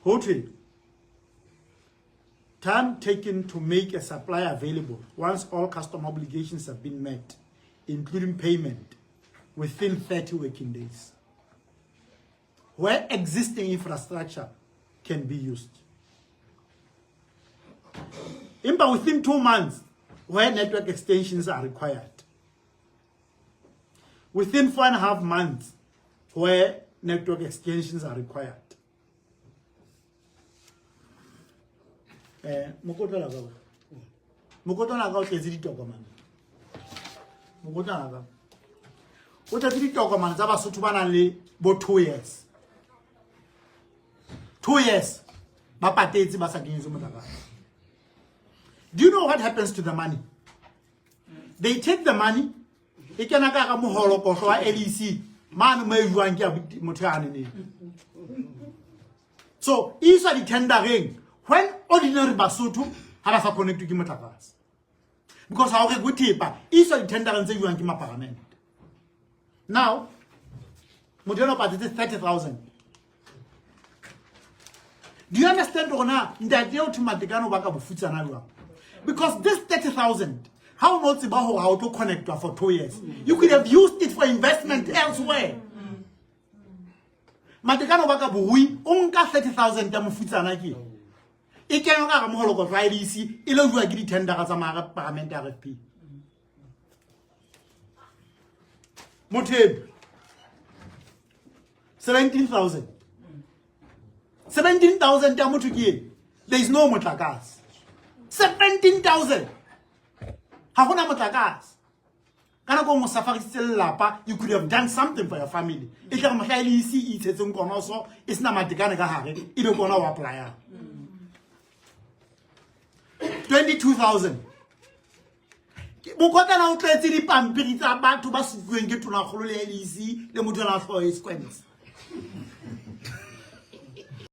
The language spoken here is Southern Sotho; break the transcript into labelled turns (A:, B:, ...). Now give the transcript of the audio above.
A: Ho thwe time taken to make a supply available once all customer obligations have been met, including payment, within 30 working days, where existing infrastructure can be used. Empa within 2 months, where network extensions are required. Within 4.5 months, where network extensions are required. Mokotla ka mokotla ka o tletse ditokomane, mokotla ka o tletse ditokomane tsa Basotho ba nang le bo 2 years, 2 years ba patetse, ba sa kenyetswe motlakase. Do you know what happens to the money? They take the money, e kena ka ga moholokosho wa LEC mane mo e jwang ke ya motho ya aneneng. So e iswa di-tendereng when ordinary Basotho ha ba sa connectwe ke motlakase because ha o rekwe thepa, e iswa di-tendereng tse jwang ke maparamente. Now motho ena o patetse 30 000. Do you understand gore na ntate eo Matekane o baka bofutsana jwang? Because this 30 000, ha o no tseba gore ha o tlo connectwa for 2 years, you could have used it for investment elsewhere. Matekane o baka borui, o nka 30 000 ya mofutsana ke e kenywa ka ga moholokotlo wa LEC, e le jwa ke di-tendera tsa paramente, RFP. Motho eno 17 000, 17 000 ya motho ke eng? There is no motlakase. 17 000, ga gona motlakase. Ka nako nngwe o safarisitse lelapa, you could have done something for your family. E tle re mohla e le ise e itshetseng konoso, e sena Matekane ka gare, e be kona o applyang. 22 000, mokotlana o tletse dipampiri tsa batho ba sukuweng ke tonakgolo le LEC le motho ena tlhogo e sequence.